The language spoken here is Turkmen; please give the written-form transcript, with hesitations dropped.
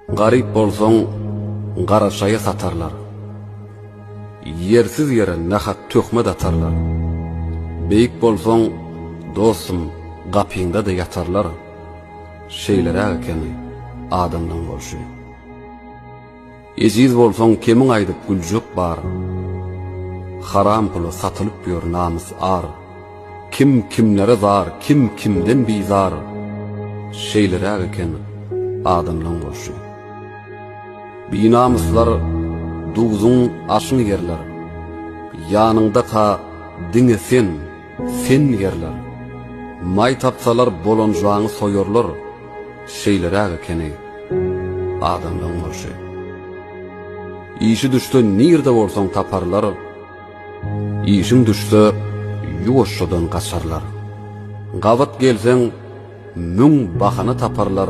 Garyp bolsaň, gara şaýa satarlar. Ýersiz ýere nahak töhmet atarlar. Beýik bolsaň, dostum, gapyňda-da ýatarlar. Şeýleräk ekeni adamlaň bolşy. Ejiz bolsaň kemiň aýdyp güljek bar. Haram pula satylyp ýör namys ar. Kim kimlere zar kim kimden bizar. Şeýleräk eken adamlaň bolşy. Binamyslar duzuň aşyň ýerler. Ýanyňdaka diňe sen, sen ýerler. Maý tapsalar bolanjaňy soýarlar. Şeýleräk ekeni adamlaň bolşy. Işi düşse nirde bolsaň taparlar, Işiň düşse ýuwaşjadan gaçarlar. Gabat gelseň müň bahana taparlar.